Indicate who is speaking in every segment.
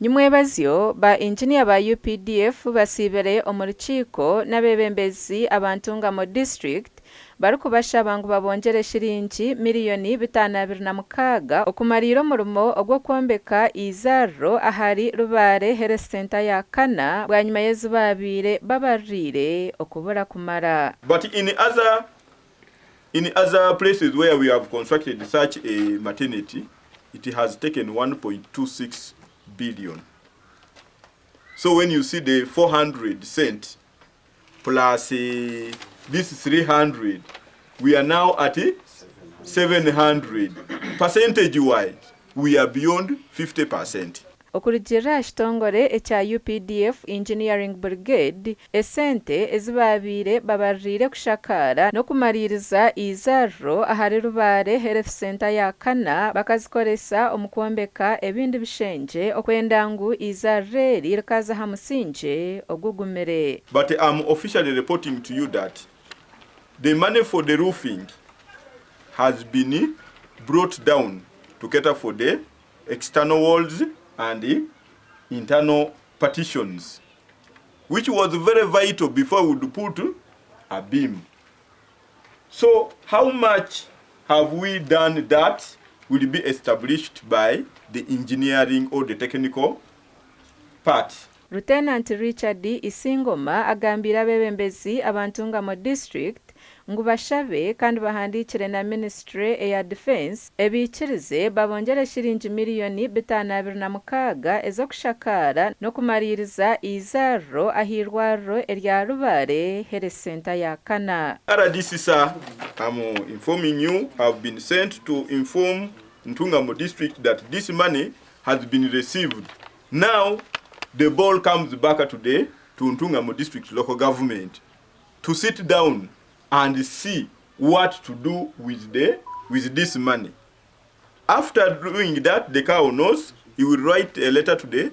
Speaker 1: Nyimwebazyo, ba inginiya ba UPDF basiibire omu rukiiko n'abeebembezi aba Ntungamo District barikubashaba ngu babongyere shiringi miriyoni 526 okumariira omurimo ogw'okwombeka eizaariro ahari Rubare Health Centre ya kana bwanyima y'ezi baabaire babaririire okubura kumara.
Speaker 2: But in other in other places where we have constructed such a maternity, it has taken 1.26 billion. So when you see the 400 cent plus this 300, we are now at 700. Percentage wise, we are beyond 50%.
Speaker 1: Okurugiirira aha kitongore ekya UPDF Engineering Brigade, esente ezi baabaire babaririire kushakaara n'okumariiriza eizaariro ahari Rubare Health Centre ya kana bakazikoresa omu kwombeka ebindi bishengye okwenda ngu eizaariro eri rikaza aha musingye ogugumire.
Speaker 2: But am officially reporting to you that the money for the roofing has been brought down to cater for the external walls and internal partitions which was very vital before we would put a beam. So how much have we done that will be established by the engineering or the technical part.
Speaker 1: Lieutenant Richard Isingoma agambiire abeebembezi aba Ntungamo District ngu bashabe kandi bahandiikire na minisiture eya Defence ebaikirize babongyere shiringi miriyoni 526 ez'okushakaara n'okumariiriza eizaariro ah'eirwariro erya Rubare Health Centre ya kana.
Speaker 2: RDC sir, am informing you have been sent to inform Ntungamo district that this money has been received. Now the ball comes back to the to Ntungamo district local government to sit down and see what to do with the with this money. After doing that, the cow knows he will write a letter to the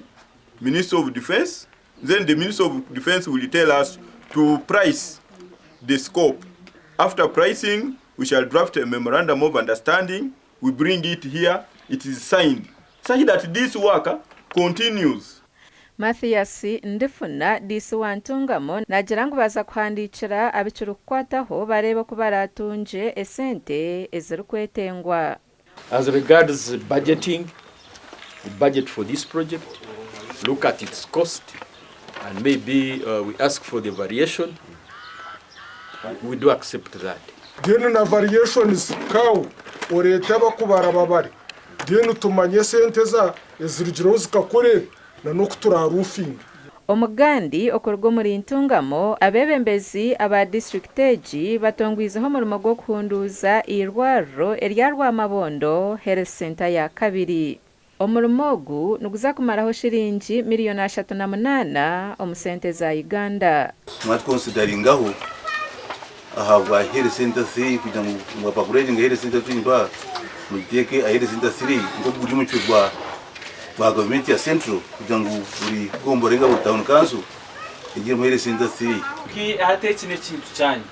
Speaker 2: Minister of Defense. Then the Minister of Defense will tell us to price the scope. After pricing, we shall draft a memorandum of understanding. We bring it here. It is signed such that this work continues.
Speaker 1: Mathias Ndifuna, Diisi wa Ntungamo naagira ngu baaza kuhandiikira abikirikukwataho bareebe oku baraatungye esente ezirikwetengwa.
Speaker 3: As regards budgeting, the budget for this project, look at its cost and maybe we ask for the variation, we do accept that.
Speaker 4: Then na variations cow oreete abakubara babare then tumanye esente eza ezirugireho zikakora ebi na n'oku turaaruufinge.
Speaker 1: Omugandi okuruga omuri Ntungamo, abeebembezi aba disiturikiti egi batongwizeho omurimo gw'okuhunduuza eirwariro erya Rwamabondo Health Centre ya kabiri. Omurimo ogu niguza kumaraho shiringi miriyoni 38 omu sente za Uganda.
Speaker 5: Mwatukonsidaringaho ahabwa Health Centre 3 kugira ngu ngu upgradinge Health Centre 3 mpaha mugiteeke aha Health Centre 3 nk'oku guri omucwe gwa gwa gavumenti ya Central kugira ngu buri gombora ninga buri town council egiremu Health Centre 3.
Speaker 6: Hati eki n'ekintu kyanyu.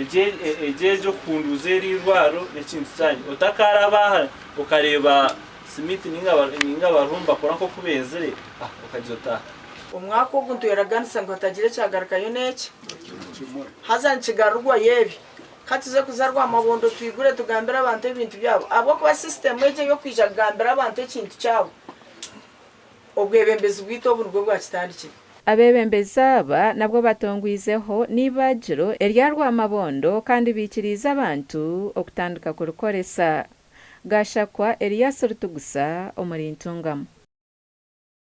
Speaker 6: Egi egy'okuhunduuza eri irwaro n'ekintu kyanyu. Otakaaraba aha okareeba Smith nainga abariho nibakora nk'oku beenzire, okagira oti aha.
Speaker 7: Omwaka ogu nitweraganisa ngu hatagira ekyagarukayo n'eki haza nikigarurwayo ebi. Ka tuze kuza Rwamabondo twigure tugambire abantu ebintu byabo ahabw'okuba sisitemu egi ey'okwija kugambira abantu ekintu kyabo, obwebembezi bwaitu obu nibwo bwakitandikire.
Speaker 1: Abeebembezi aba nabwo batongwizeho n'eibaagiro erya Rwamabondo kandi baikiriize abantu okutandika kurikoresa. Gashakwa Elias Rutugusa omuri Ntungamo.